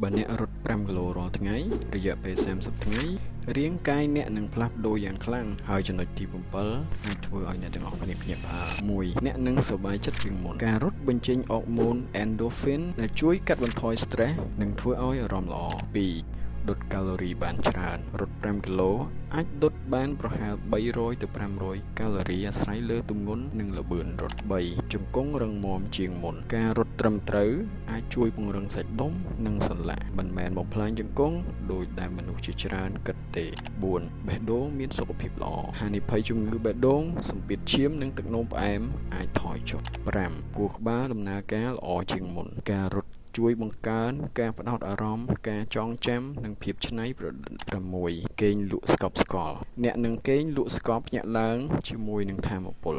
បើអ្នករត់5គីឡូរាល់ថ្ងៃរយៈពេល30ថ្ងៃរាងកាយអ្នកនឹងផ្លាស់ប្ដូរយ៉ាងខ្លាំងហើយចំណុចទី7អាចធ្វើឲ្យអ្នកទាំងអស់គ្នាភ្ញាក់ផ្អើល1អ្នកនឹងសប្បាយចិត្តជាងមុនការរត់បញ្ចេញអរម៉ូន endorphin ដែលជួយកាត់បន្ថយ stress និងធ្វើឲ្យអារម្មណ៍ល្អ2ដុតកាឡូរីបានច្រើនរត់5គីឡូអាចដុតបានប្រហែល300ទៅ500កាឡូរីអាស្រ័យលើទម្ងន់និងល្បឿនរត់3ជង្គង់រឹងមាំជាងមុនការរត់ត្រឹមត្រូវអាចជួយពង្រឹងសាច់ដុំនិងសន្លាក់មិនមែនបំផ្លាញជង្គង់ដូចដែលមនុស្សជាច្រើនគិតទេ4បេះដូងមានសុខភាពល្អហានិភ័យជំងឺបេះដូងសម្ពាធឈាមនិងទឹកនោមផ្អែមអាចថយចុះ5ខួរក្បាលដំណើរការល្អជាងមុនការរត់ជួយបង្កើនការផ្ដោតអារម្មណ៍ការចងចាំនិងភាពច្នៃប្រឌិត6គេងលក់ស្កប់ស្កល់អ្នកនឹងគេងលក់ស្កប់ញាក់ឡើងជាមួយនឹងថាមពល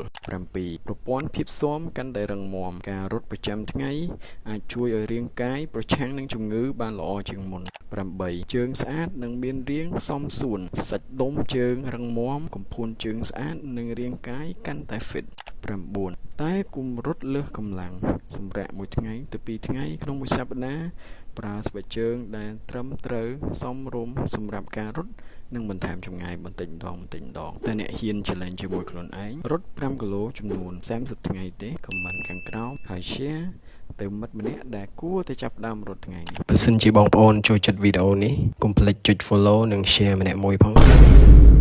7ប្រព័ន្ធភាពស៊ាំកាន់តែរឹងមាំការរត់ប្រចាំថ្ងៃអាចជួយឲ្យរាងកាយប្រឆាំងនឹងជំងឺបានល្អជាងមុន8ជើងស្អាតនិងមានរាងសមសួនសាច់ដុំជើងរឹងមាំកំភួនជើងស្អាតនិងរាងកាយកាន់តែ fit 9តែកុំរត់លើសកម្លាំងសម្រាកមួយថ្ងៃទៅពីរថ្ងៃក្នុងមួយសប្តាហ៍ប្រើស្បែកជើងដែលត្រឹមត្រូវសមរម្យសម្រាប់ការរត់និងបន្ថែមចម្ងាយបន្តិចម្ដងបន្តិចម្ដងតើអ្នកហ៊ាន challenge ជាមួយខ្លួនឯងរត់5គីឡូចំនួន30ថ្ងៃទេ comment ខាងក្រោមហើយ share ទៅមិត្តម្នាក់ដែលគួរតែចាប់ផ្ដើមរត់ថ្ងៃនេះបើសិនជាបងប្អូនចូលចិត្តវីដេអូនេះកុំភ្លេចចុច follow និង share ម្នាក់មួយផង។